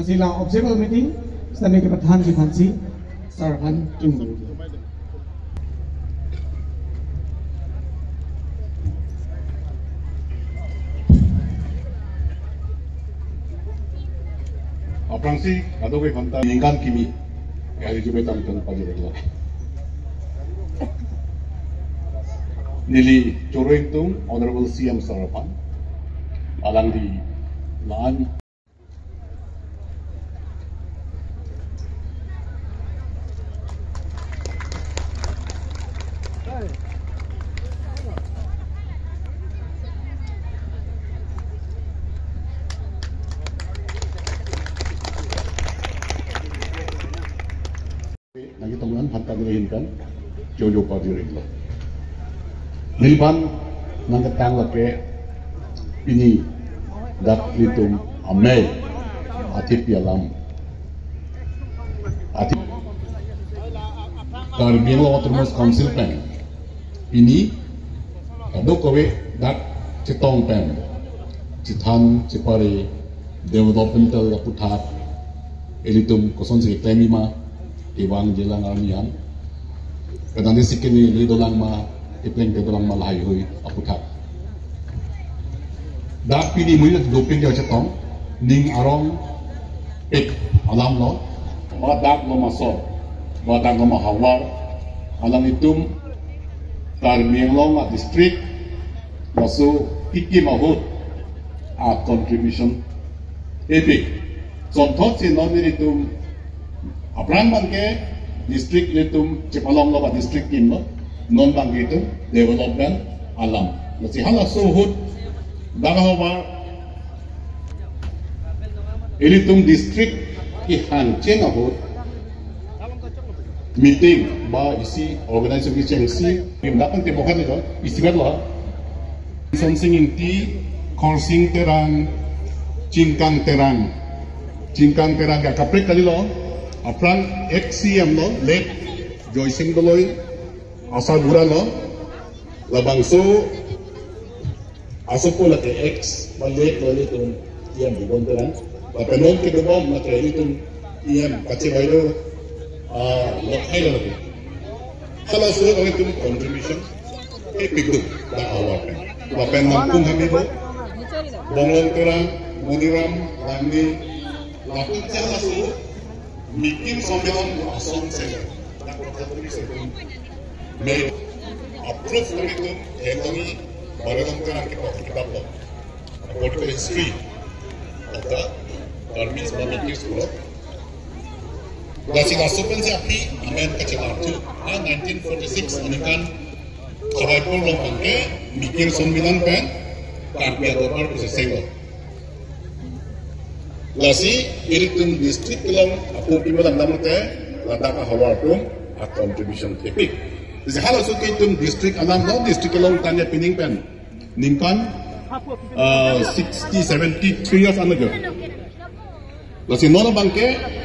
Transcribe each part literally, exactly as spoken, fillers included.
Jila Observer Meeting, sitame kepathanji aphansi, sar aphan chunmang. Aphrangsi, kadokave aphanta ningkan kimi, kali jume tangtang pajir iklo. Neli choro ingtung Honorable C M sir aphan, alangli la-an nangketong an aphanta neli ahin pen jojo pajir iklo. Neliphan nangketang lake pini dak nelitum amei athepi alam. Athe Karbi Anglong Autonomous Council pen pini kadokave dak chetong pen chethan chepare developmental aputhak ilitum kosonsi keklem ma, kevangjilang arni an, kadang desi kene le dolang ma, kepleng ke dolang ma lahai hui aputhak. Dak pini mui doping dia chetong, ning arongpik alam lo, ba dak lo ma sor, ba dak lo ma havar, alanglitum Karbi Anglong a district, laso kekim ahut a contribution epik. Chonthotsi non ilitum aphrang abangke district ilitum chepalonglo ba district kimlo, non abangke itum development alam. Lasi halaso ahut dak havar ilitum district kehangcheng ahut meeting ba isi organization kechengsi, kim dak tangte bohan ito, isi bet lo. Sonsing Ingti, Khorsing Terang, Chingkang Terang. Chingkang Terang ke kaprek kalilo, aphrang ex C M lo, late Joysing Doloi, asarbura lo, labangso asopo lake ex, ba late lo ilitum E M Bibon Terang. Lapen non kedobom lake ilitum E M kachevai lo, ah, Lokthai lo lake. Halaso ahut ilitum contribution epik do dak havar pen. Lapen Mangkung Hami do, Bonglong Terang, Moniram Langneh, lapen halaso Mikir Sonmilan asong se dak kotha turi se tum me approve kori tum elongi bare dong Terang ke pokok kitab lo. Political history of the Burmese Burmese people. Lasi laso pensi aphi amen kachelar thu. Ah, nineteen forty-six aningkan Chawai Polo abangke Mikir Sonmilan pen Karbi Adorbar puseseng lo. Lasi ilitum district along apu pimalam damte ladak ahavar atum a contribution epik. Lasi halaso ke itum district alam lo, district along tanya pining pen ningkan, uh, sixty, seventy-three years an ago. Lasi non abangke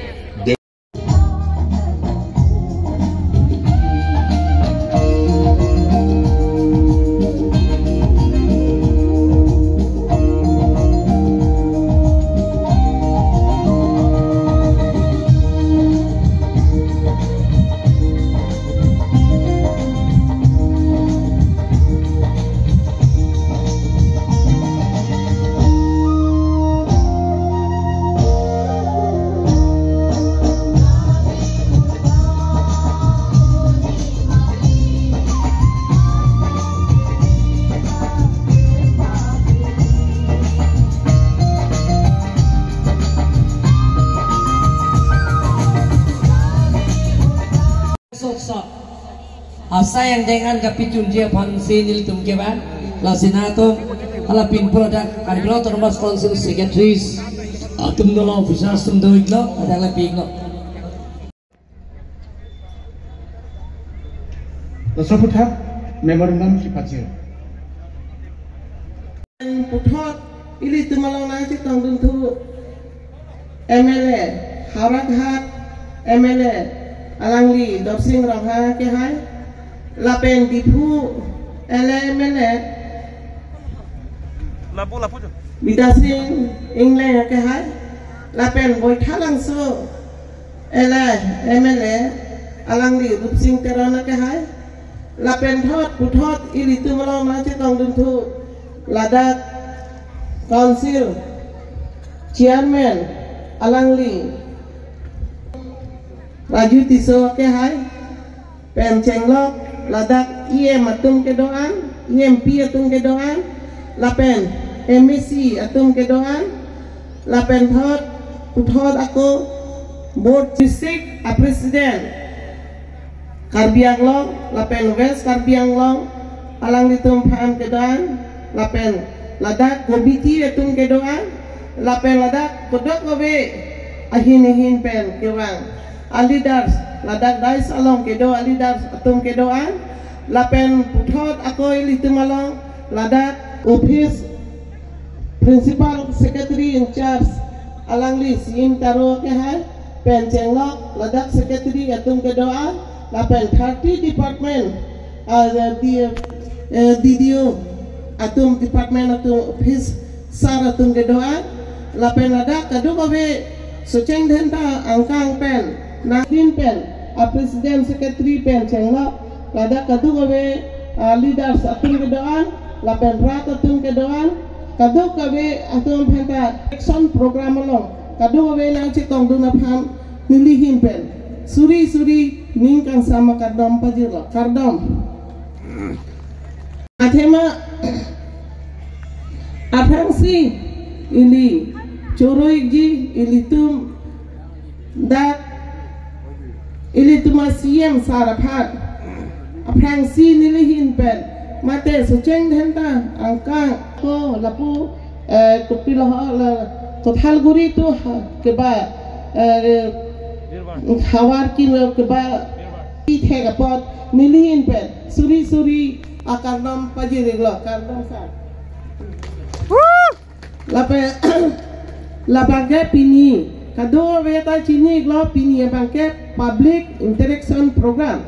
Sot sot. Asai angdeng an kapachunji aphansi nelitum kevan. Lasi nangtum hala pin product Karbi Anglong Autonomous Council secretaries atum dolo, officers atum do iklo, adang lapi iklo. Laso aputhak memorandum kepachir. Puthot ilitum along nangchetongdun thu M L A, Howraghat M L A, alangli Dorsing Ronghang kehai, lapen Diphu L A M L A, Lapu, lapu jo. Bidya Sing Engleng kehai, Lapen Baithalangso L A, M L A, alangli Rupsing Teron akehai. Lapen thot, puthot ilitum along nangchetongdun thu, ladak Council Chairman alangli Raju Tisso akehai. Pen chenglok ladak E M atum kedo-an, E M P atum kedo-an, lapen M A C atum kedo-an, lapen thot, puthot ako board district a president Karbi Anglong, lapen West Karbi Anglong, alanglitum aphan kedo-an, lapen ladak committee atum kedo-an, lapen ladak kedokave ahin ahin pen kevang a leaders, ladak dais along kedo a leaders atum kedo-an, lapen puthot ako ilitum along ladak office principal secretary in charge alangli Sim Taro akehai, pen chenglok ladak secretary atum kedo-an, lapen thirty department, ah, di, eh, D D O atum, department atum, office sir atum kedo-an, lapen ladak kadokave Socheng Dhenta angkang pen, nangdin pen, a president secretary pen chenglok, ladak kadokave, ah, leaders atum kedo-an, lapen rat atum kedo-an, kadokave atum aphanta election program along kadokave nangchetongdun aphan neli ahin pen suri suri ning kangsam akardom pajirlo, kardom. Athema aphrangsi ili choro-ikji ilitum dak ilitum a C M sir aphan. Aphrangsi neli ahin pen mate Socheng Dhenta angkang ko lapu, eh, kopilo ho la Kothalguri atum ha, keba, eh, havar kilo keba ithek apot neli ahin pen suri suri akardom pajir-iklo, kardom sir. Lapen, labangke pini kadokave ta chini-iklo, pini abangke public interaction program.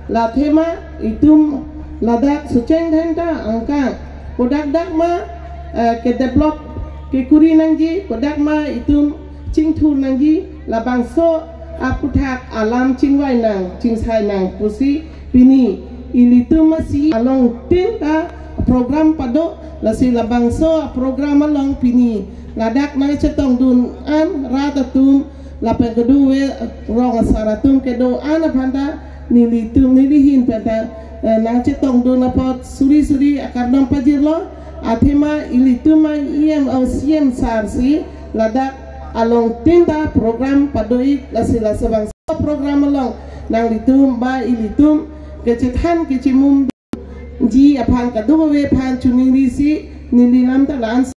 La athema itum ladak Socheng Dhenta angkang kodak dak ma, eh, ke develop kekuri nangji, kodak ma itum chingthur nangji, labangso aputhak alam chingvai nang, chingsai nang pusi pini ilitum a C M along tin ta program pado, lasi labangso program along pini ladak nangchetongdun an rat atum lapen kadokave rong asar atum kedo-an aphanta nelitum neli ahin penta, eh, nangchetongdun apot suri suri akardom pajirlo. Athema ilitum a E M o C M sir si ladak along tin ta program pado-ik, lasi laso abangso program along nanglitum ba ilitum kechethan kechemumji aphan kadokave aphan choningri si neli lam ta la-an.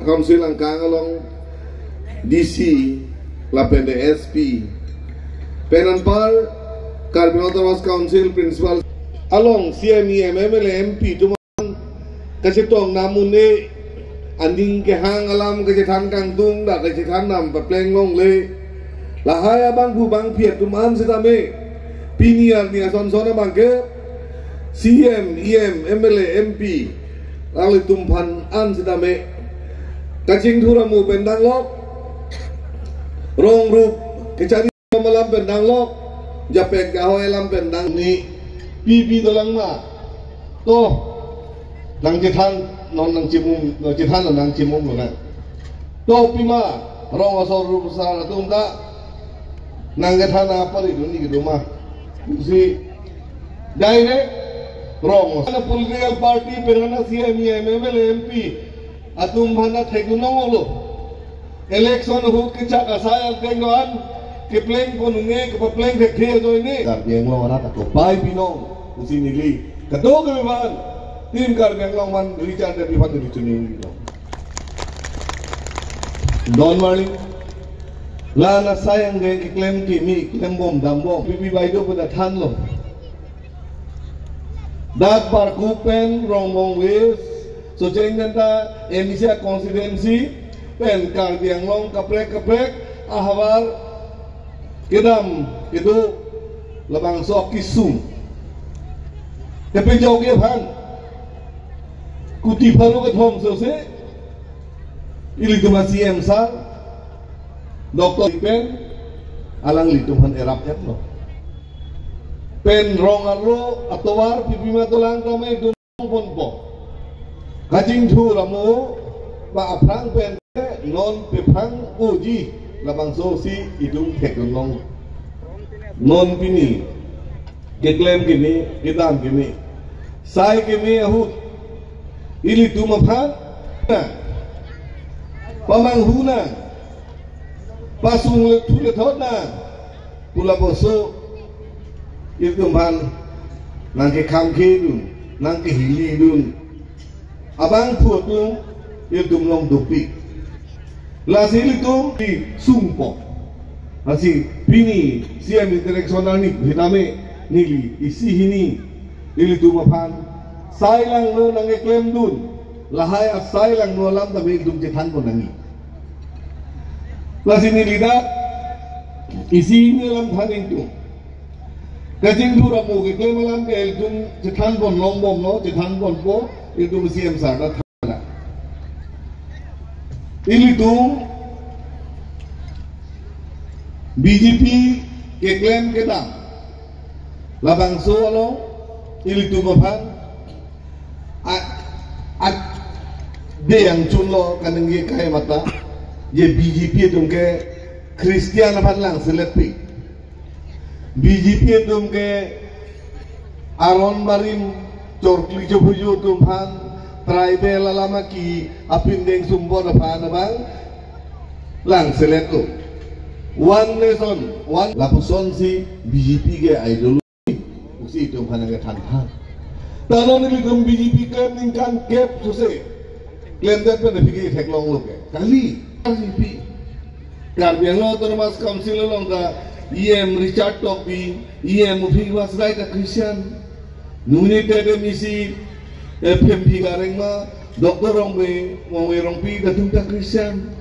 Council angkang along D C lapen S P pen anpar Karbi Anglong Autonomous Council principal along C M, E M, M L A, M P atum kachetong nam un-e, aning kehang alam kachethan kangtung, dak kachethan nam papleng longle. Lahai abangphu bangphi atum an setame pini arni ason son abangke C M, E M, M L A, M P alanglitum aphan an setame kachingthur amu pen danglok, rong rup kechari alam pen danglok, japek jahoi alam pen dang ni pipi dolang ma. To, nangchethan, non nangchemum, nangchethan, nangchemum lo na. To pima, rong asor rup asar atum ta nangkethan apar itu ni kedoma. Si direct rong. Ana political party, pen ana C M, E M, M L A, M P atum aphan ta thek-un ong lo. Election ahut kechak asai angkeng do-an kepleng pon un-e, kepapleng thekthe ajoine. Karbi Anglong arat ako pai pinong pusi neli kadokave aphan, Team Karbi Anglong aphan, Richard Debbarma aphan neli choningri lo. Don Marlin, la-an asai angkeng keklem kimi, klembom dambom, pipi baido pada thanlo. Dak Barkuk pen Rongbong West, Socheng Dhenta M A C constituency pen Karbi Anglong kaprek kaprek ahavar kedam kedo labangso akesung. Kepejok aphan kuti pharo kethom sose ilitum a C M sir Doctor pen alanglitum aphan erap-etlo. Pen rong arlo atovar pipima dolang tame dun ponpo. Kachingthur amo ba aphrang pen non pephrang uji labangso si itum thekdunlong. Non pini keklem kimi, kedam kimi, sai kimi ahut ilitum aphan na pamanghu na pasung le thu le thot na pula boso ilitum aphan nangkekhamkhedun, nangkehilidun abangphu atum ilitum along dopik. Lasi ilitum kesungpo. Lasi pini C M interaction arni hitame neli isi hini ilitum aphan sai langno nangkeklemdun, lahai asai langno alam tame ilitum chethanpon nangji. Lasi neli dak isi hini alam than ingtung. Kachingthur amo keklem alam ke ilitum chethanpon longbomlo, chethanponpo, ilitum C M sir ta than. Ilitum B J P keklem kedam labangso along ilitum aphan a, a, de yang chunlo kaningje kai mata, je B J P atum ke Christian aphan langseletpik. B J P atum ke aron barim chorkli chophuju atum aphan tribal alam aki apindeng sumpot aphan abang langseletlo. One nation, one lapuson si B J P ke ideology pusi itum aphan kethan tha. Ta non ilitum B J P klem ningkan kep sose klemdet pen aphi ke theklonglo ke. Kali, kali pi. Karbi Anglong Autonomous Council along ta E M Richard Tokbi, E M Uphi Basrai ta Christian. Nominated M E C, eh, Phemphi Karengma, Doctor Rongbe, Rongbe Rongpi, ta atum ta Christian.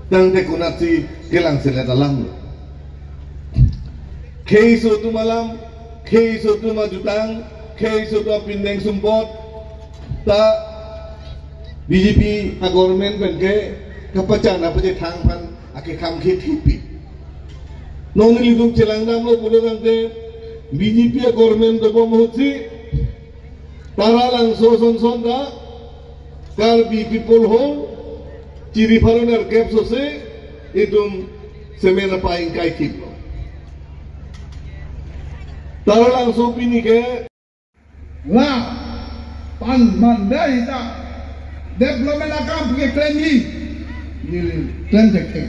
Tangte konatsi kelangselet alam. Kheiso atum alam, kheiso atum ajutang, kheiso atum apindeng sumpot, ta B J P a-government pen ke kapachan apachethan aphan akekhamkhe thipik. Non ilitum chelangdamlo pulo tangte B J P a-government dobom ahutsi Taralangso sonson ta Karbi People Home chiri pharo nerkep sose itum semen apa ingkai thiplo. Taralangso pini ke la pan mandai ta development akam ke klemji, neli klem thekthe.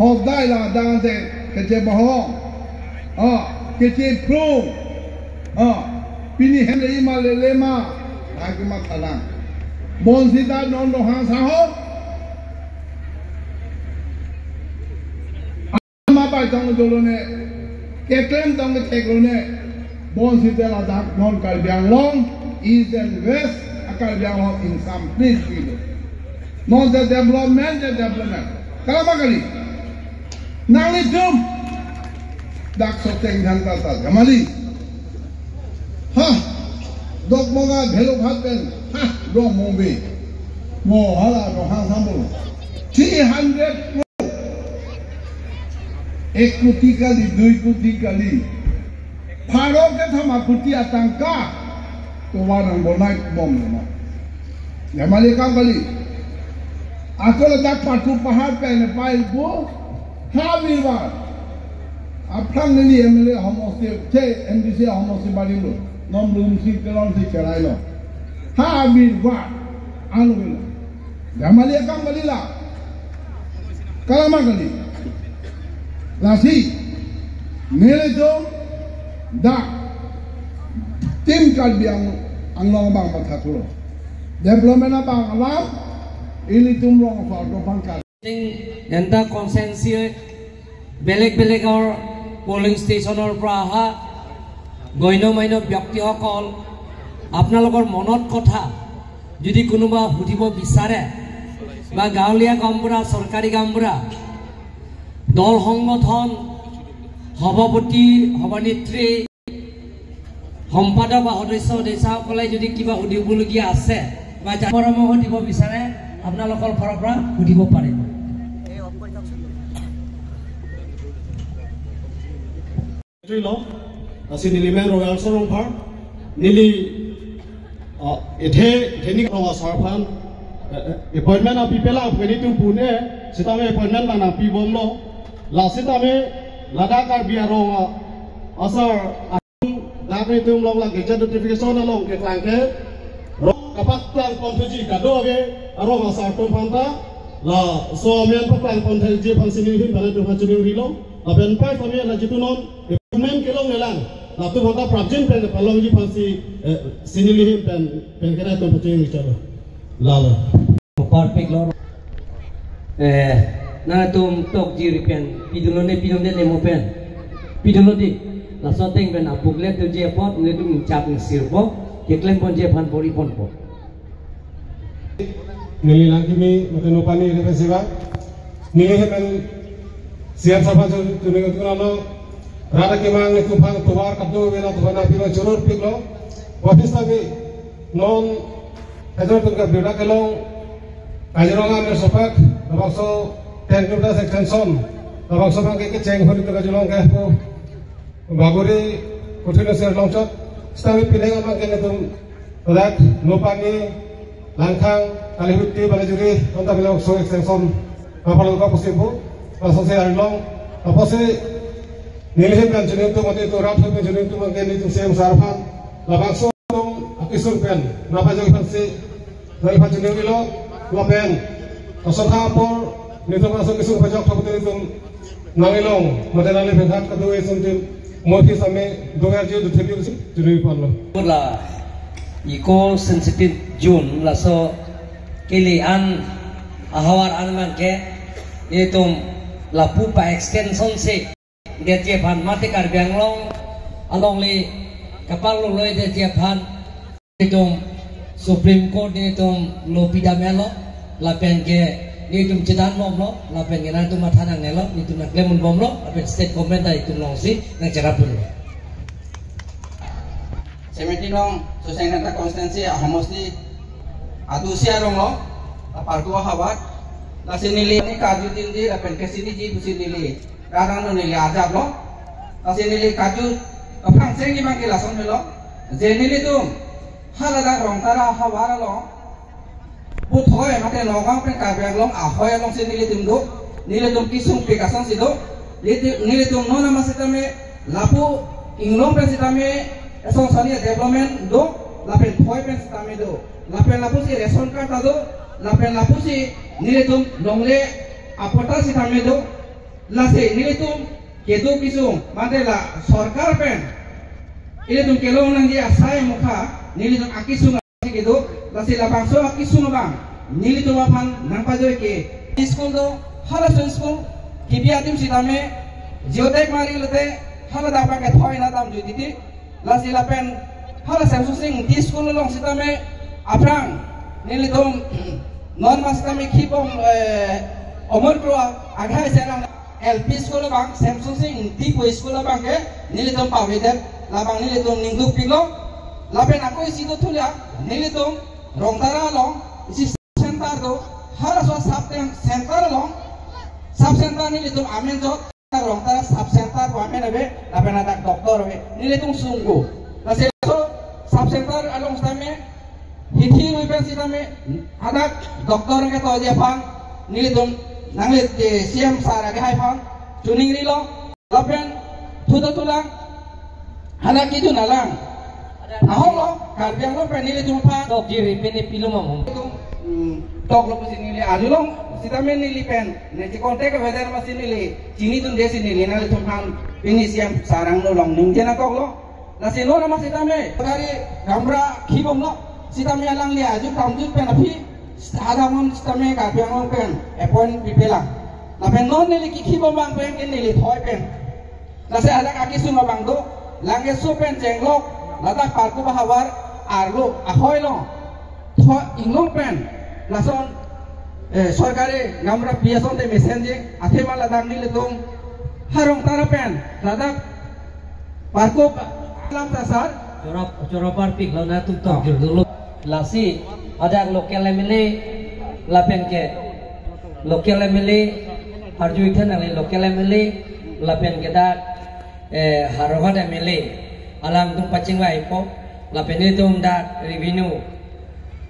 Hodai la dang te kechebahong, ah, kechephrung, ah, pini hem le-i ma lele ma, lake mathalang. Bonsita non dohang saho. Ama bai tong dolo ne, keklem tong kethek lo ne, bonsita ladak non Karbi Anglong East and West, a Karbi Anglong incomplete gitu. Non the development, the development. Kalama kali. Nanglitum dak soteng janta ta jamali. Ha, Dokmoka Bhelophat pen, ha, Dokmoka. Mo hala no ha sambo. Three hundred crore. Ek koti kali, dui koti kali. Pharo kethom akoti atangka tovar nang bonai bomlo. Jamali akam kali. Ako ladak Patu Pahar pen pai bo. Ha birbar. Aphrang neli M L A homosti, che M D C homosti barimlo. Nom room si kelong si cherailo. Ha birbar. Anu bilo. Jamali akam kali la. Kalama kali. Lasi. Nelitum dak Team Karbi Ang-, Anglong abang pathathulo. Development abang alam, ilitum rong so dopan kar. Janta constituency বেলেগ বেলেগৰ polling stationৰ পৰা অহা গণ্য মান্য ব্যক্তিসকল, আপোনালোকৰ মনত কথা যদি কোনোবা সুধিব বিচাৰে বা গাঁৱলীয়া গাঁওবুঢ়া, চৰকাৰী গাঁওবুঢ়া, দল সংগঠন, সভাপতি, সভানেত্ৰী, সম্পাদক বা সদস্য সদস্যাসকলে যদি কিবা সুধিবলগীয়া আছে বা জা-, পৰামৰ্শ দিব বিচাৰে, আপোনালোকৰ ফালৰ পৰা সুধিব পাৰিব। Lo, lasi neli men Royal Sorong Park, neli, ah, ethe, ethe ni kawa asar aphan, eh, eh, appointment api pelang, pwede tu pune, sitame appointment nangpi bomlo, la sitame ladak Karbi arong, ah, asar, dak nelitum along la gazette notification along keklang ke, rong kapaklang pon thuji kado-kave arong asar atum aphanta, laso amen paklang pon thuji aphansi neli ahin pen nangtum aphan chiningrilo, lapen pai kami la jitu non, men kelong nelang, latum aphanta prapjin pen palongji aphansi, eh, si neli ahin pen, pen kena atum paching chalo. Lalo. Parpik lo. Eh, nangtum tokjir pen, pidunlo ne, pidunde ne mo pen. Pidunlo di. Laso ateng pen apuk le tuji apot, nelitum chap sirpo, keklem ponji aphan bor-i ponpo. Neli Langkimi, mate Nopani, Revenue Seva. Neli ahin pen C M sir aphan chun-, chuningri-un-e, rat akemang nelitum aphan tovar kado-kave nangtum aphan nangpilo, choror piklo. Office tame non hajor atum ke birdak kelong, Kaziranga National Park, labangso ten kilometers extension, labangso abang ke kecheng holi atum kachelong ke pu Bagori, Kuthin Sir Longchot, sitame pining abang ke nelitum dak Nopani, Langkhang, Kalihutti, Banajuri, anta bilong so extension, kapalong ka pusi pu, laso si arilong, apotsi neli ahin pen chuningri atum, mate tu rat ahin pen chuningri atum, abang ke nelitum C M sir aphan, labangso atum akesung pen, nangpajoi aphansi, nangpachuningri lo, lapen, asotha apor, nelitum aso kesung pajok thapute nelitum, nang-ilong, mate nangli penghat kado-kave ason atum, morphi same, dover ji dutheli si, chuningri ponlo. La eco sensitive zone, laso kele an ahavar an abang ke, nelitum lapu pa extension si detji aphan mate Karbi Anglong alongle kapalonglo detji aphan nelitum Supreme Court nelitum lo pidamlo, lapen ke nelitum chedan bomlo, lapen ke nangtum matha nangnelo, nelitum nangklem-un bomlo, lapen state government ta itum alongsi nangcherap ponlo. Seventeen nong Socheng Dhenta constituency ahomosti adusi arong lo, la Parkup ahavar, lasi neli ne karju tinji lapen kesiniji pusi neli karang lo, neli arjaplo. Lasi neli karju aphrang sengji abang ke lason helo, je nelitum haladak Rongtara ahavar along, puthoi mate Nagaon pen Karbi Anglong ahoi alongsi nelitum do, nelitum kesung pik asonsi do, nelitum, nelitum non ama sitame lapu inglong pen sitame eson sani development do, lapen thoi pen sitame do, lapen lapusi ration card ta do, lapen lapusi nelitum longle apatta sitame do, lasi nelitum kedo kesung mate la sorkar pen ilitum kelong nangji asai mukha nelitum akesung kedo, lasi labangso akesung abang nelitum aphan nangpajoi ke. School do, halaso school kebi adim sitame geotag mari lote haladak abang ke thoi na damjui titi. Lasi lapen hala Semsonsing Ingti school along sitame aphrang nelitum non ama sitame khibom, eh, Omor Kro aghai serang L P school abang, Semsonsing Ingti pu school abang ke nelitum pavedet, labang nelitum ningduk piklo. Lapen ako isi do thulia, nelitum Rongtara along isi center do, halaso sub center along, sub center nelitum amen jok, Rongtara sub center pu amen ave, lapen hadak doctor ave, nelitum sungku. Lasi laso sub center along sitame hithi rui pen sitame hadak doctor ke toji aphan nelitum nangli, eh, C M sir aghai aphan chiningrilo, lapen thu do thulang, hadak kejun alang ahok lo, Karbi Anglong pen nelitum aphan tokjir pen ne pilo mong. Nelitum, mm, toklo pusi neli arjulong, sitame neli pen ne checontact avedet masi neli chinidunde si neli nanglitum aphan pini C M sir angno along ningje nangkoklo. Lasi non ama sitame, Gari Gamra khibomlo, sitame alangli ajut tamjut pen aphi, hadak non sitame Karbi Anglong pen appoint pipelang. Lapen non neli kekhibom abang pen ke neli thoi pen. Lasi hadak akesung abang do, Langkeso pen chenglok, ladak Parkup ahavar arlo ahoi lo, thoi inglong pen lason, eh, sorkari Gamra pi asonte mesenji, athema ladak nelitum ha Rongtara pen ladak Parkup lam ta sar. Chorap, chorap parpik lo, nangtum tokjir dolo. Lasi hadak local M L A lapen ke local M L A arju-ik tha nangli, local M L A lapen ke dak Eh, Howraghat M L A alangtum pachingvaipo, lapen nelitum dak revenue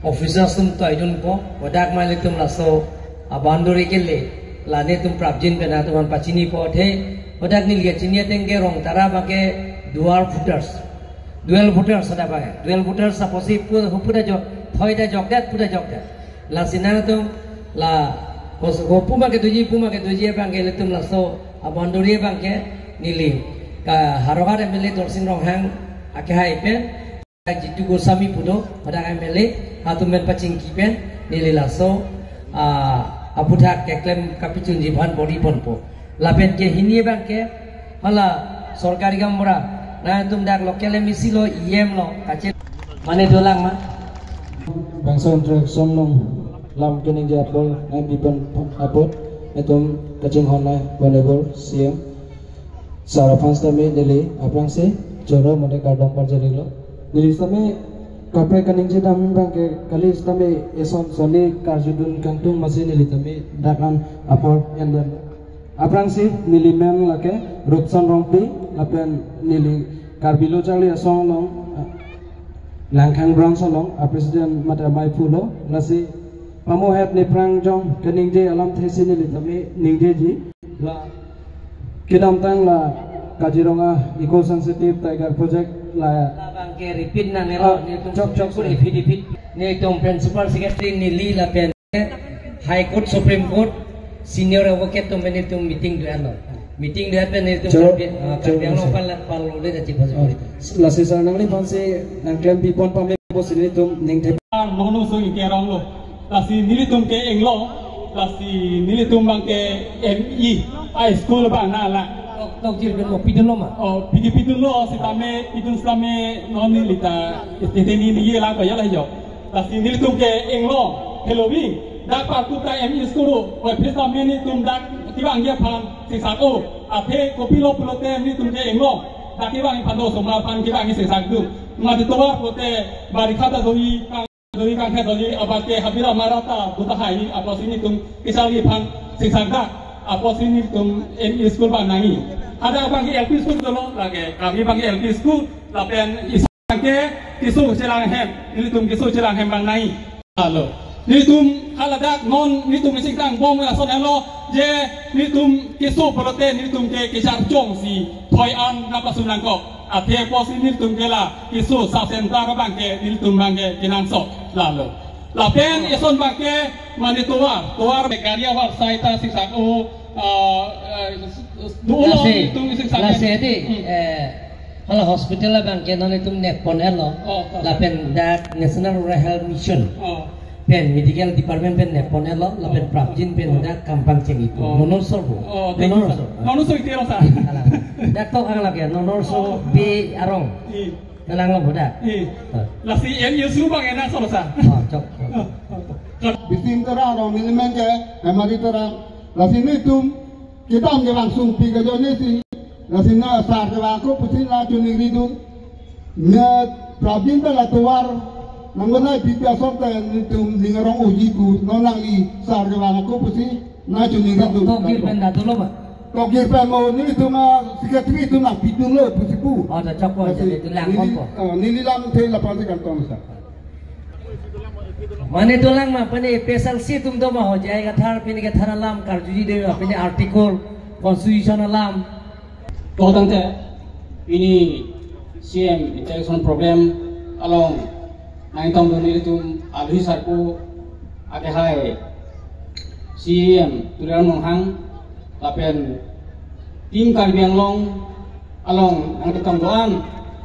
officers atum toidunpo, hadak ma nelitum laso a-boundary kele, la nelitum prapjin pen atum aphan pachinipo athe, hadak neli kachini ateng ke Rongtara abang ke dual voters. Dual voters hadak abang ke. Dual voters apotsi pu, pu ta jok, thoi ta jokdet, pu ta jokdet. Lasi nangtum la kos-, kopi ma kedoji, pu ma kedoji abang ke nelitum laso a-boundary abang ke neli ka Howraghat M L A Dorsing Ronghang akehai pen, Jitu Goswami pu do, hadak M L A, hatum pen pachingki pen, neli laso, ah, aputhak keklem kapachunji aphan bor-iponpo. Lapen kehini abang ke, hala sorkari gaonbura, nangtum dak local M A C lo, E M lo, kache, mane dolang ma. Bangso introduction along lam keningje apor, nangpiponpo apot, nelitum kachinghon nai, Honorable C M sir aphan sitame neli aphrangsi choro mane kardom parjali lo. Neli sitame kaprek kaningje dam abang ke kali, sitame eson sonni karjudun kangtung, amatsi neli tame dak an apor endon. Aphrangsi neli men lake Rupson Rongpi, lapen neli Karbi Lo Charli Asong along, Langkhang branch along a-president mate amaiphu lo, lasi pamohet nephrang jong keningje alamthe si neli tame ningjeji. La kedamtang la Kaziranga Eco Sensitive Tiger Project la. Abang ke repeat nangne lo, ah, nelitum chok, chok, chok, sir. Repeat, repeat. Nelitum Principal Secretary neli lapen High Court, Supreme Court, senior advocate atum pen nelitum meeting do-an lo. Meeting do-an pen nelitum. Chok, Karbi, ah, chok, Karbi Anglong sir. Pal, pal lo le dati. Oh, lasi sir nangliphan si nangklem pipon pame pusi nelitum ningthe. Nono so ingke rong lo. Lasi nelitum ke inglong, lasi nelitum abang ke M E high school abang nanglang. Tok, tok jir pen mo pidun lo ma? Oh, pidi pidun lo, sitame, pidun sitame, non neli ta, istiteni ni ye lang ko ya la yo. Lasi nelitum ke inglong, heloving, dak parkup ta M E school lo, oi pisa me nelitum dak kevangji aphan singsak-o, athe kopilo pulote nelitum ke inglong, dak kevangji aphan do, osomar aphan kevangji singsak dun. Mati tovar pulote, barikha ta doji, kang doji, kangkhe doji, abang ke habira mara ta do tahai, apotsi nelitum kacharli aphan singsak dak, apotsi nelitum M E school abang nangji. Hadak abang ke L P school dolo, lake, kami abang ke L P school, lapen is- Ke keso chelang ahem, nelitum keso chelang ahem abang nangji. Alo. Nelitum haladak non nelitum isi kang bom lason helo, je nelitum keso pulote nelitum ke kecharchong si thoi an nangpasu nangkok. Athe apotsi nelitum ke la keso sub center abang ke nelitum abang ke kenangsot. Lalo. Lapen eson abang ke mane tovar, tovar me gari awar sai ta singsak-o, ah, ah, do lo. Lasi, nelitum isi kang lasi edi, hmm, eh, hala hospital abang ke non itum neppon-etlo. Oh, oh. Lapen dak National Rural Health Mission. Oh. Pen medical department pen neppon-etlo, lapen, oh, prapjin pen, oh, dak kampang chengji pu. Oh. Nonorso pu. Oh, thank you, sir. Nonorso. Nonorso iti lo, sir. Hala. Dak tok ang lake, nonorso, oh, be arong. Iya. Kalang lo bodak. Iya. Oh. Lasi M E school abang enak solo, sir. Oh, chok, chok. Oh, oh, oh. Bising Terang, Rong Nilimen ke, Hemari Terang. Lasi nelitum kedam kevang sungpi kejone si, lasi na sar kevang ako pusi nangchiningri dun. Ne prapjin ta la tovar nanggonai pipi asok ta nelitum ning arong-oji pu, non nangli sar kevang ako pusi nangchiningri dun. Tokir pen da dolo ma? Tokir pen mo nelitum a-secretary atum nangpidun lo pusi pu. Oh, ta chok po, lasi jadi itu lang neli, kompo. Ah, neli lamthe lapu-an si kantong sa. Mane dolang ma, pine P S L C atum do ma ho, J I Kathar, pine Kathar alam karjuji de ma, pine article, constitution alam. To tangte, pine C M interaction program along, nangtong dun nelitum alhi sarpo, akehai C M Tuliram Ronghang, lapen Team Karbi Anglong along nangketong do-an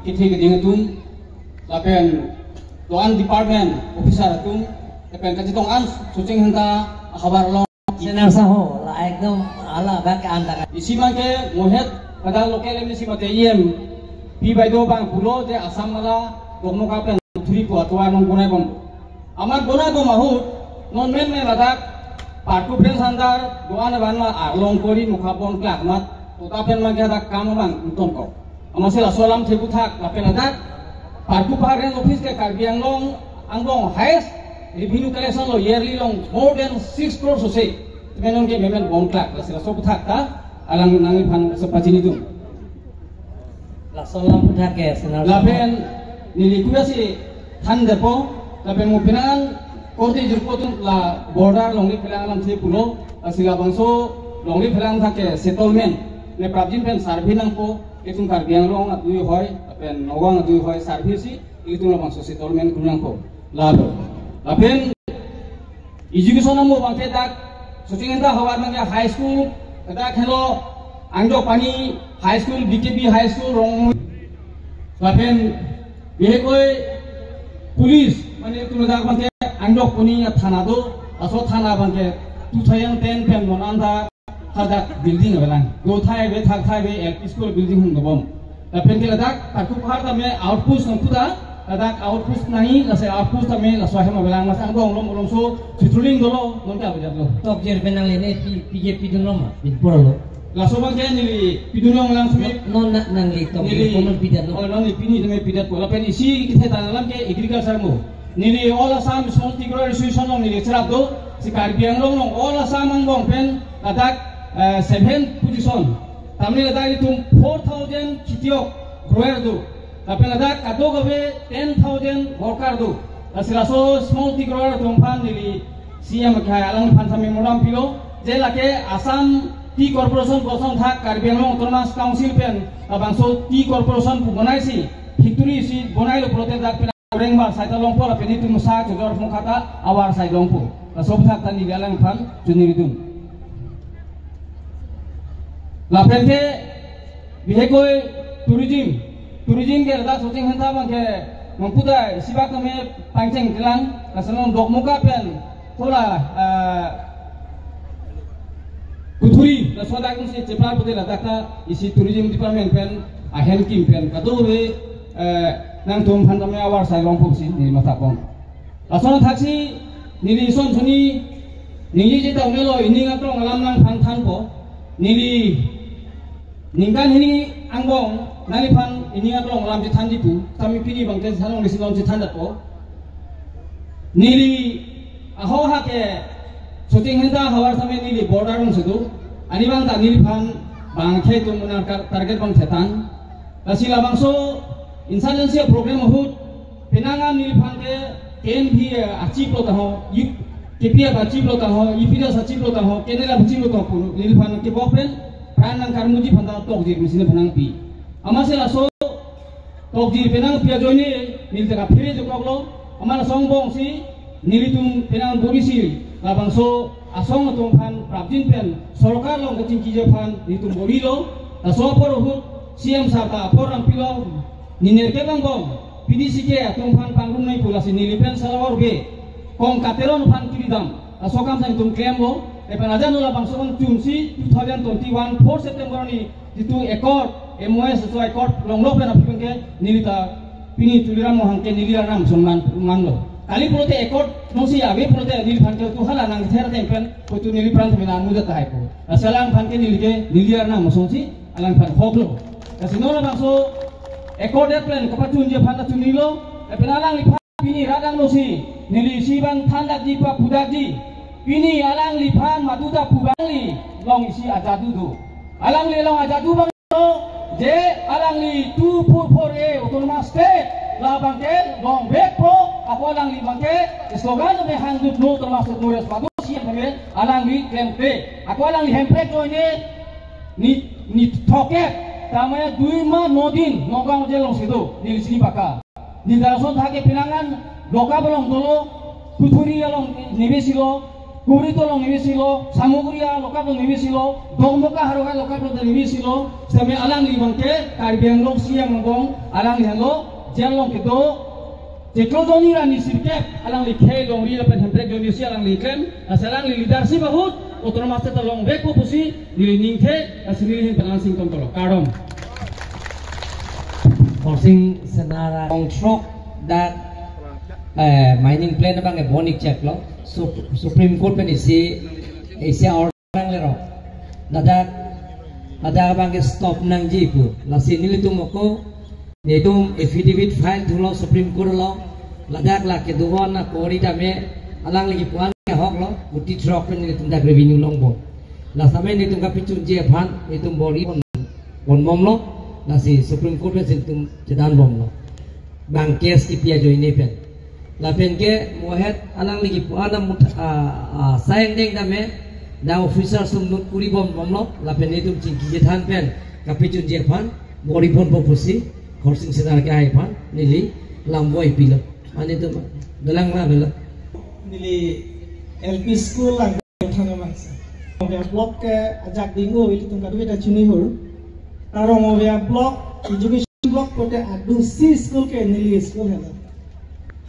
kethe keding atum, lapen do-an department officer atum, lapen kachetong an Socheng Hangka ahavar along. Senang saho, la ekdom hala bak anta. Isi abang ke mohet pada local M A C mate E M P Baideo abang pulo je Assam mala dokno kapen thuri pu atovar nongbonai bom. Amat bonai bom ahut, non men men ladak, partu pren sandar, do-an aban ma arlong kori mukha bon klak mat, tota pen ma ke dak kam abang ingtong kok. Amatsi laso alamthe puthak, lapen ladak, partu par range office ke Karbi Anglong, angbong highest revenue collection lo yearly along more than six crore sose. Temenon ke memen bon klak, lasi laso puthak ta, alang nangliphan si pachini dun. Laso alam aphuthak ke senar lapen neli kuya si than depo, lapen mo penang korte jirpo atum la border Longri Phelang alam si pulo, lasi labangso Longri Phelang aphuthak ke settlement ne prapjin pen survey nangpo, itum Karbi Anglong adui hoi lapen Nagaon adui hoi survey si itum labangso settlement kun nangpo. Lalo. Lapen education amo abangke dak Sachin Henta havar abangke high school, dak helo Angjokpani High School, B K B High School, Rongmui. Lapen bihekoi police, mane itum dak abangke Angjokpani athana do, laso athana abangke two thousand ten pen non anta hadak building avelang. Do thai ave, thak thai ave, L P school building hung dobom. Lapen ke ladak Tarku Pahar tame outpost nangputa, ladak outpost nangji, lasi outpost tame laso ahem avelang, lasi angbong along alongso patrolling dolo, non ke avejatlo. Tokjir pen nanglini pi, pije pidunlo ma, pin purlo. Laso abangke neli pidunlong lang sumi. Non na, nangli tokjir neli, konon pidatlo? Oh, nangli pini tame pidatpo. Lapen isi kethe than alam ke agriculture mo. Neli All Assam Small Tea Growers Association along neli cherap do, si Karbi Anglong along All Assam angbong pen ladak, eh, seven position. Tamni ladak itum four thousand khitiyok grower do. Lapen ladak kadokave ten thousand worker do. Lasi laso small tea grower atum aphan neli C M ke alangliphan sa memorandum pilo, je lake Assam Tea Corporation koson thak Karbi Anglong Autonomous Council pen labangso tea corporation pu bonaisi, factory si bonailo pulote dak pen Rengma side ta longpo lapen itum sa chojor phongkha ta avar side longpo. Laso aphuthak ta neli alangliphan chuniri dun. Lapen ke bihekoi tourism. Tourism ke ladak Sachin Henta abangke nangputa isi bak tame pangcheng kelang, lason Dokmoka pen Kola, ah, Kuthuri, laso adak si cheplar pute ladak ta isi tourism department pen ahem kim pen kadokave, eh, nangtum aphan tame avar sai longpo pusi neli matha pon. Lason athaksi neli son soni neli je ta unelo, ining aklong alam nangphan thanpo. Neli ningkan hini angbong nangliphan ining aklong alam chethanji pu, tame pini abangke salong nesi non chethan dapo. Neli ahoha ke Sachin Henta havar tame neli border along si do. Ani abang ta neliphan bang khei tum munar kar-, target abang thetan. Lasi labangso insurgency program ahut penang neliphan ke K N V achiplo tangho, U-, K P F achiplo tangho, U P D S achiplo tangho, K N L F achiplo tangho pu neliphan kebok pen pran nangkarmuji aphan ta tokjir mesi ne phan nangpi. Amatsi laso tokjir pen nangpi ajoine neli ta kaphere dokoklo, amat laso angbong si nelitum penang bor-isi labangso asong atum aphan prapjin pen sorkar along kachingkiji aphan nelitum bor-ilo. Laso apor ahut C M sir ta apor nangpilo, ne nerkep angbong P D C K atum aphan pangrum nangji pu, lasi neli pen Salawar Bey, Kong Kateron aphan kiri dam, laso akam si nelitum klemlo. Lapen ajat no labangso anchun si two thousand twenty-one four September arni jitu accord, M O S laso accord longlo pen aphi pen ke neli ta pini Tuliram Ronghang ke neli arnam songman manlo. Kali pulote accord nongsi ave pulote neliphan ke tu hala nangther ateng pen putu neli pran tame nangmuda tahai po. Lasi alangphan ke neli ke neli arnam asonsi alangphan hoklo. Lasi non labangso accord pen kapachunji aphan ta chunilo, lapen alangliphan pini radang losi neli isi abang thandakji pa pudakji. Pini alangliphan madu ta pu abang alangli along isi ajadu do. Alangli along ajadu abang lo, je alangli two four four A Autonomous State labangke longvekpo, ako alangli abangke slogan ave hangdut no Autonomous State no rest, madu si yang kami alangli klemkle. Ako alangli hemprek joine ni, ni thoket tamaya dui ma no din Nagaon jail along si do, neli sini baka. Neli ta lason athak ke penang an lokap along dolo, Kuthuri along nebe silo, Kumrito along nebe silo, Samugri alokap along nebe silo, Dokmoka Haroka alokap along nebe silo, sitame alangli abangke Karbi Anglong C M angbong, alangli hanglo jail along kedo, chiklo joni ra ni sirkep, alangli khei longri lapen hemprek joni si alangli klem, lasi alangli leadership ahut Autonomous State ta longvekpo pusi neli ningthe, lasi neli ahin pen an singtong tolo. Kardom. Horsing Senara ongthrok dak, eh, mining plan abang ke bon ik cheklo. Sup-, Supreme Court pen isi, isi order nanglero. Ladak, ladak abang ke stop nangji pu. Lasi nelitum ako, netum affidavit file thulo Supreme Court along. Ladak lake dugon na kori tame alangli kipuan ke hoklo, uti throk pen netum dak revenue longpo. Lasi tame netum kapachunji aphan netum bor-i pon, ponbomlo. Lasi Supreme Court pensi itum chedan bomlo. Bang case kipi ajoine pen. Lapen ke mohet alangli kipu-an amut, ah, ah, sai angdeng tame, dak officer sum note kuri bom bomlo, lapen itum chingki chethan pen kapachunji aphan bor-i ponpo pusi Khorsing Singnar ke hai aphan neli lamvoi pilo. Mane itum dolang ma belo. Neli L P school lang thana mangsa. Rongmobia block ke ajak dingo ilitum kadokave ta chini hur. Ta Rongmobia block, education block pote adusi school ke neli school helo.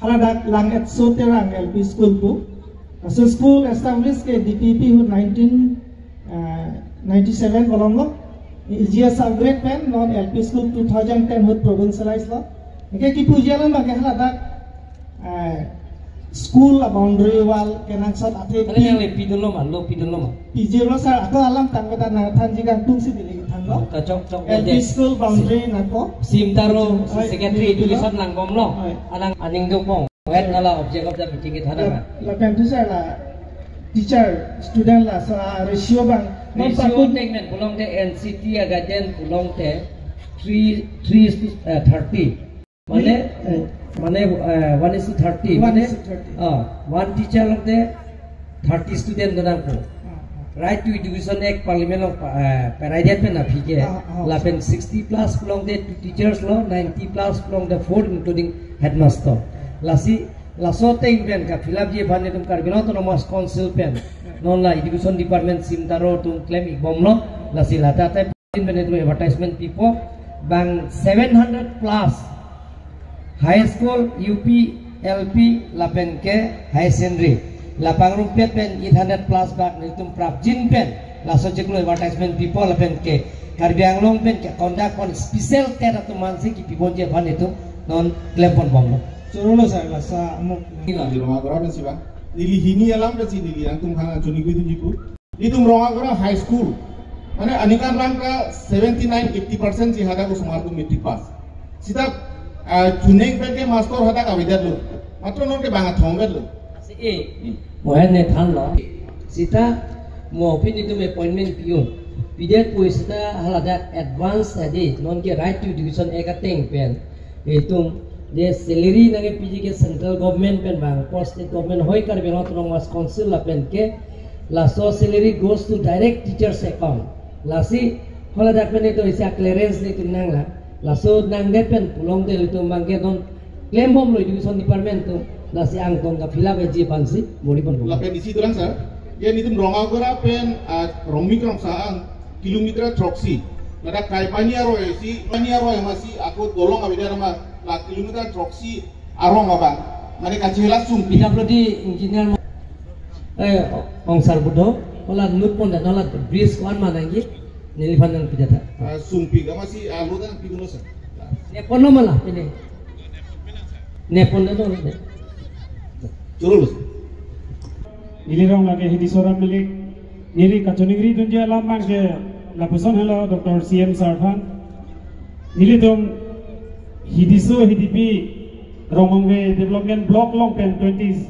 Haladak Langethso Terang L P school pu. Laso school establish ke D P P ahut nineteen, ah, ninety-seven kolom lo. Iji a-subgrade pen non L P school two thousand ten ahut provincialize lo. Anke kipuji alam abang ke haladak, eh, school a-boundary wall kenangsot athe. Kali yang le pidun lo ma, lo pidun lo ma. Pidunlo sir, ako alam tangkota nangthanji kangtungsi neli thanlo. Kachok chok L P de. School boundary nangkok. Simtaro, oi, secretary oi, education lang bomlo. Oi. Alang aning dukong. Wet nala object of the meeting ke thana la, ma. Lapen tu sir la teacher, student la sa ratio abang. Non Ratio patut. Tek men pulote N C T a-guardian pulote three, three is to, eh, thirty. Mane, eh, mane, eh, one is to thirty. One Mane, is to thirty. Ah, one teacher lote thirty student donangpo. Ah, ah. Right to Education Act Parliament along pa-, eh, paraidet pen aphi ke, Ah, ah. Lapen sixty plus pulote two teachers lo, ninety plus pulote four including headmaster. Lasi, laso ateng pen ka-fill up ji aphan itum Karbi Anglong Autonomous Council pen non la Education Department Simtaro atum klem-ik bomlo, lasi lata te pen itum advertisement pipo, bang seven hundred plus high school, U P, L P, lapen ke higher secondary. La pangrumpet pen eight hundred plus bak nelitum prapjin pen laso chiklo advertisement pipo lapen ke Karbi Anglong pen ke-conduct pon special TET atum mansi kipi ponji aphan itum non klem pon bomlo. Chorolo sir, lasa amuk. Di Rongagora pensi ba. Neli hini alam pensi neli nangtum khang chuningri dunji pu. Itum Rongagora High School. Mane aningkan rang ka seventy nine, eighty percent si hadak osomar atum matric pass. Sita, ah, chuning pen ke master hadak avedet lo. Matro non ke bang athong vet lo. Si e. Mohen ne thanlo. Sita mo pini itum appointment piun. Pidet pu sita haladak advance adi. Non ke Right to Education Act ateng pen. Itum je salary nangkepiji ke central government pen bang, post state government hoi Karbi Anglong Autonomous Council lapen ke laso salary goes to direct teachers account. Lasi haladak pen itum isi clearance nelitum nanglang. Laso nangdet pen pulote itum abang ke non klem bomlo education department atum. Lasi angtong ka-fill up ji aphansi bor-i pon bomlo. Lapen isi dolang sir. Ye nelitum Rongagora pen, ah, Rongmi Krongsa an kilometer throksi. Ladak Kaipani aroi si, Pani aroi masi ako dolong avedet ma la kilometer throksi arong abang. Mane kachela Sungpi. P W D engineer mo-, eh, ongsar Buddho, ola note pon da, ola bridge ko-an ma nangji, neliphan nangpida tha. Ah, Sungpi, kama si, ah, lo dan piduno sa. Ne pon lo ma la, ini. Ne pon da no, ne. Chorolo. Neli rong lake Hidiso Rammelik. Neli kachiningri dunji alam abang ke lapuson helo Doctor C M sir aphan. Nelitum Hidiso Hidipi Rongmongve Development Block along pen twenty,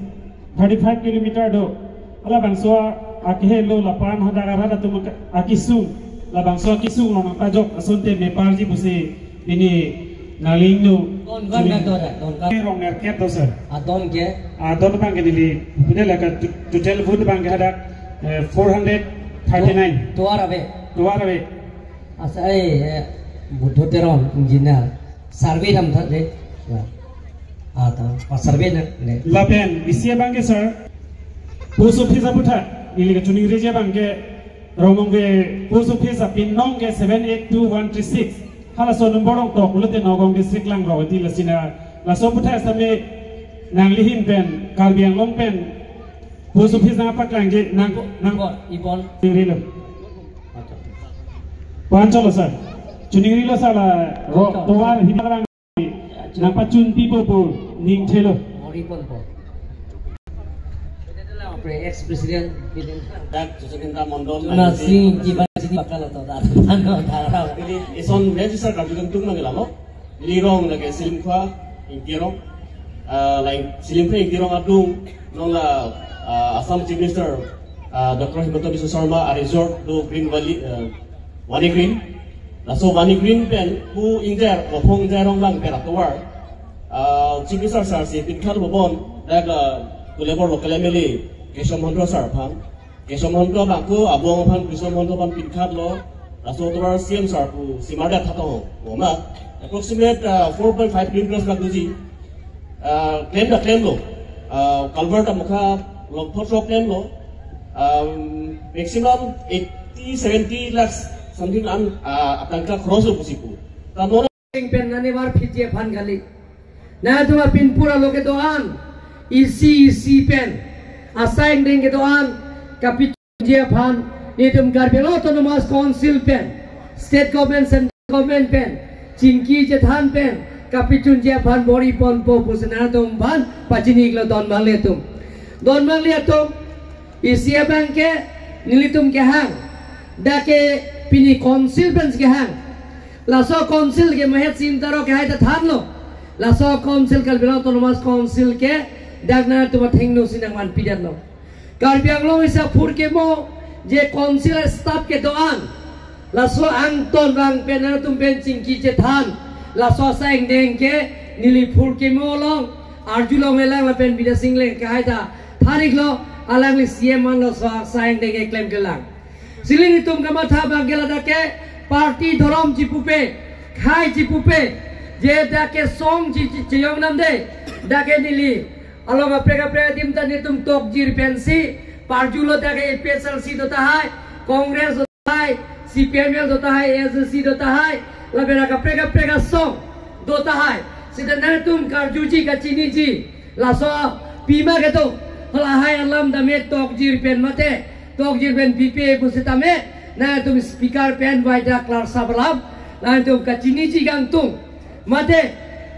thirty-five kilometer do. Halabangso akehelo lapen hadak arat atum akesung. Labangso akesung along nangpajok asonte meparji pusi pini nangli ingno. Don ko-an dak do dak, don ko-an? Rong nerkep do sir. Adon ke? Adon abang ke neli, pine laka to-, total vote abang ke hadak, eh, four hundred thirty-nine. Tovar ave. Tovar ave. Asa, eh, eh, Buddho Teron, engineer. Survey dam tha de. Ya. Ah, ta, pa survey na, ne. Lapen, isi abang ke sir. Post office aputhak, neli kachiningri ji abang ke, Rongmongve post office apin nong ke seven eight two one three six. Halaso number rong tok, pulote Nagaon district lang rong, di lasina. Laso aputhak same nangli ahin pen, Karbi Anglong pen post office nangpaklangji, nang, nang, Ibon, Ibon. Chiningri lo. Pancholo sir. Chiningri lo sir la, ro, tovar hini lang nangpachun pipo pu ning thelo. Bor-i ponpo. Pre ex president, dak Josefinta Mondol, Jona Singh, kiba sini bakal atau dak. Ano, dak. Neli ison register karjudun tung manggil amo. Neli rong lake Selimkhua Ingti arong. Ah, lain Selimkhua Ingti arong adung, non la, ah, Assam Chief Minister, ah, Doctor Himanta Biswa Sarma a-resort do Green Valley, ah, Valley Green. Laso Vani Green pen pu Ingjar, Kophong Ingjar Ronglang pen atovar, ah, Chief Minister sir si pinkhat bobon, dak, ah, Kulebor local M L A Kesho Mahanta sir aphan. Kesho Mahanta bangko abong aphan, Kesho Mahanta aphan pinkhatlo. Laso atovar C M sir pu Simardet Hatong, Boma. Approximate, ah, four point five kilometers bak doji. Ah, klem ta klemlo. Ah, culvert amokha longphot rok klemlo. Um, maximum eighty, seventy lakhs something an, ah, atangka khoroslo pusi pu. Ta non Pen nanivar phitji aphan kali. Nangtum apin pura lo kedo-an, isi isi pen asai angdeng kedo-an kapachunji aphan, netum Karbi Anglong Autonomous Council pen, State Government, Central Government pen chingki chethan pen kapachunji aphan bor-i ponpo pusi nangtum aphan pachini-iklo don mangli atum. Don mangli atum, isi abang ke nelitum kehang, dak ke pini Council pen si kehang. Laso Council ke mahet sim taro kehai ta thanlo. Laso Council, Karbi Anglong Autonomous Council ke dak nangtum athengno si nangman pidetlo. Karbi Anglong isi aphurkimo je Council staff kedo-an, laso angton abang pen nangtum pen chingki chethan. Laso asai angdeng ke neli phurkimo along, arjulonglelang lapen Bidya Sing Engleng kehai ta than-iklo, alangli C M manlo, laso asai angdeng ke klemklelang. Lasi netum kamatha abang ke ladak ke party dhorom chipupe, khei chipupe, je dak ke song chi, chi, chiyong namde, dak ke neli along kaprek kaprek adim ta netum tokjir pensi parjulo, dak ke A P H L C do tahai, Congress do tahai, C P I M L do tahai, A S D C do tahai, lapen kaprek kaprek asong do tahai. Seta nangtum karjuji kachiniji, laso pima kedo, halahai alam tame tokjir pen mate, tokjir pen pipe pusitame, nangtum speaker pen waida klarsap alam nangtum kachiniji kangtung, mate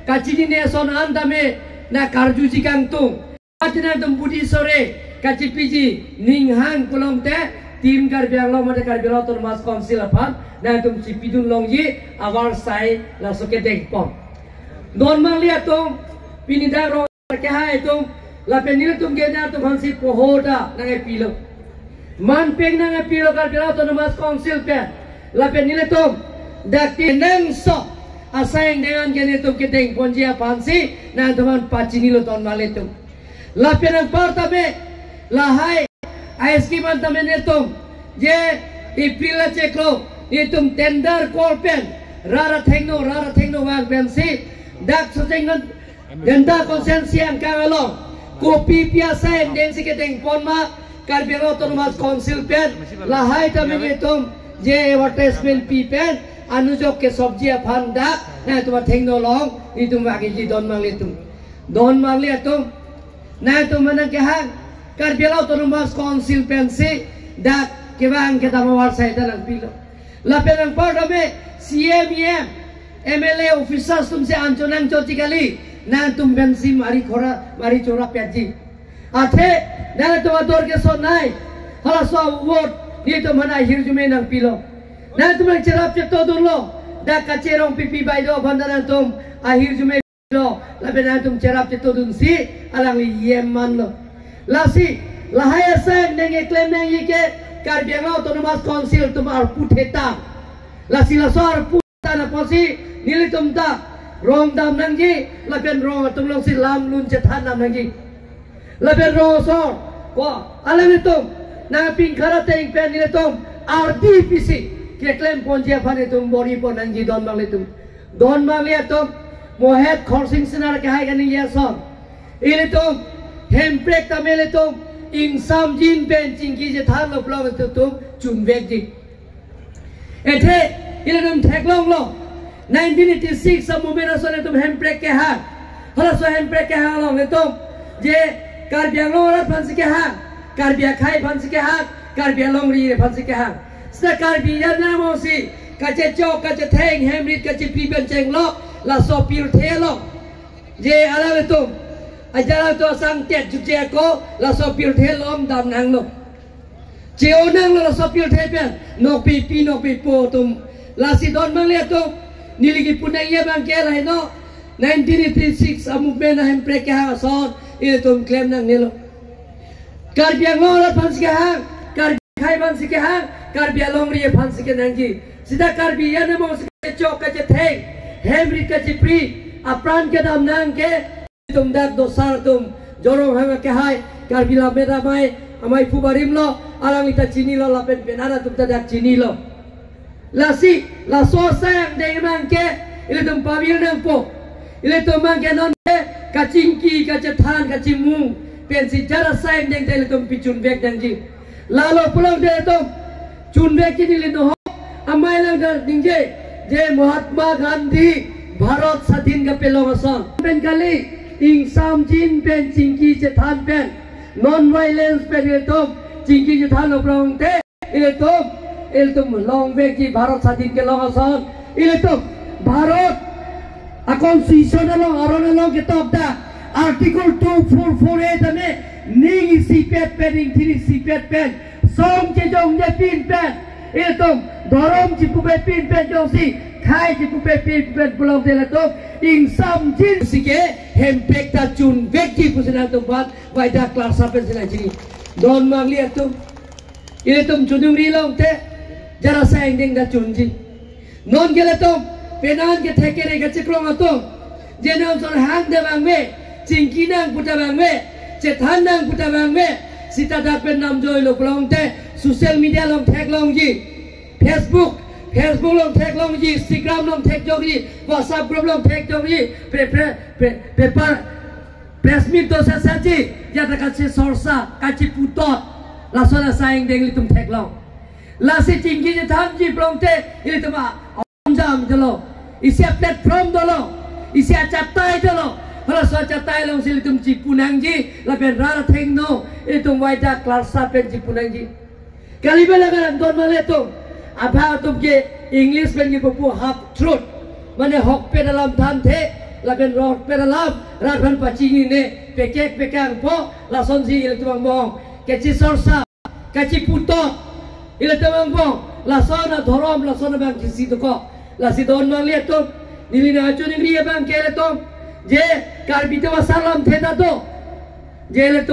kachinine ason an tame nang karjuji kangtung. Mate nangtum budi sore kachipiji, ning hang pulote, Team Karbi Anglong mate Karbi Anglong Autonomous Council aphan nangtum chipidun longji, avarsai laso kedengpon. Don mangli atum, pini dak rong kehai atum, lapen nelitum ke nangtum aphansi poho ta nangkepilo. Man peng nangkepilo Karbi Anglong Autonomous Council pen. Lapen nelitum dak ti nangso asai angdeng an ke netum kedengponji aphansi nangtum aphan pachinilo don mangli atum. Lapen anparta me lahai I S K man tame netum je April achiklo netum tender call pen rat athengno, rat athengno vang pensi dak Socheng Dhenta constituency angkang along kopi pi asai angdeng si kedengpon ma Karbi Anglong Autonomous Council pen, lahai tame netum je advertisement pi pen anujok kesopji aphan dak nangtum athengno along netum vangji don mangli atum. Don mangli atum, nangtum manang kehang, Karbi Anglong Autonomous Council pensi dak kevang kedam avarsai ta nangpilo. Lapen anparta me C M, E M, M L A officers atumsi anchot nangchotji kali, nangtum pensi mari khora, mari chora petji. Athe nangtum ador kesonai, halaso vote netum aphan ahirjume nangpilo. Nangtum nangcherap chetodunlo, dak Kache Rongpipi baideo aphan ta nangtum ahirjume lo, lapen nangtum cherap chetodunsi alangli E M manlo. Lasi lahai asai angdeng keklem nangji ke Karbi Anglong Autonomous Council atum arpu theta. Lasi laso arpu theta apotsi nelitum ta rong dam nangji, lapen rong atum alongsi lam lun chethan dam nangji. Lapen rong asor, ko, alanglitum nangpinkhat ateng pen nelitum ardi pisi keklemponji aphan itum bor-i pon nangji don mangli atum. Don mangli atum, mohet Khorsing Singnar kehai kaningje ason, ilitum hemprek tame ilitum ingsamjin pen chingki chethanlo pulote itum chunvekji. Athe ilitum theklonglo, nineteen eighty-six a-movement ason itum hemprek kehang. Halaso hemprek kehang along itum je Karbi Anglong arat aphansi kehang, Karbi akhei aphansi kehang, Karbi alongri aphansi kehang. Seta Karbi anam si kachechok, kachetheng, hemrit kachepi pen chenglo, laso pirthe along je alanglitum, ajat alanglitum asangtet jutje ako, laso pirthe along dam nanglo. Che-o nanglo laso pirthe pen, nokpi pi nokpi po atum. Lasi don mangli atum, neli kipu nangji abang ke lahai no, nineteen eighty-six a-movement ahemprek kehang ason, ilitum klem nangnelo. Karbi Anglong arat aphansi kehang, Karbi akhei aphansi kehang, Karbi alongri aphansi kenangji. Sita Karbi anamong si kachechok kachetheng, hem rit kachipri, apran kedam nang ke, ilitum dak dosar atum, Jorong hang akehai, Karbi Lammet Amei, Amei Phu Barim lo, alangli ta chinilo lapen penan atum ta dak chinilo. Lasi, laso asai angdeng abang ke, ilitum pavir nangpo. Ilitum abang ke non ke, kachingki, kachethan, kachimung, pensi ajat asai angdeng ta ilitum pachunvek nangji. Lalo pulote ilitum, chunvekji neli nohok, amei lang ta ningje, je Mahatma Gandhi, Bharat Sadhin kapelong ason. Pen kali, ingsamjin pen chingki chethan pen, non-violence pen ilitum, chingki chethanlo pulote, ilitum, ilitum longvekji Bharat Sadhin kelong ason. Ilitum Bharat a-constitution along, aron along ketok dak Article two four four A tame ning isipet pen, ingthir isipet pen, song chejongje pin pen, ilitum dhorom chipupe pin pen jongsi khei chipupe pin pen pulote ilitum ingsamjin si ke hempek ta chunvekji pusi nangtum aphan vaida klarsa pensi nangji. Non mangli atum, ilitum chunungri longte, ajat asai angdeng ta chunji. Non ke ilitum, penan kethek kere kachekrong atum, je non son hang ta vangve, chingki nang pu ta vangve, chethan nang pu ta vangve, sita dak pen namjoilo pulote, social media along theklongji. Facebook, Facebook along theklongji, Instagram along thekjokji, WhatsApp group along thekjokji, pre, pre, pre, paper, press meet do sasaji, ajat ta kachesorsa, kacheputot, lason asai angdeng ilitum theklong. Lasi chingki chethanji pulote, ilitum a-, onjam dolo, isi a-platform dolo, isi achatai dolo, halaso achatai alongsi ilitum chipu nangji, lapen rat athengno, ilitum vaida klarsa pen chipu nangji. Kali bela karan don male atum. Abang atum ke English pen kipupo half truth. Mane hokpet alam thanthe, lapen rokpet alam, rat aphan pachinine, pekek pekangpo, lasonsi ilitum angbong. Kachesorsa, kacheputot, ilitum angbong, lason adhorom, lason abang kisi dokok. Lasi don male atum, neli nangchiningri abang ke ilitum, je Karbi atum asar lamthe ta do. Je ilitum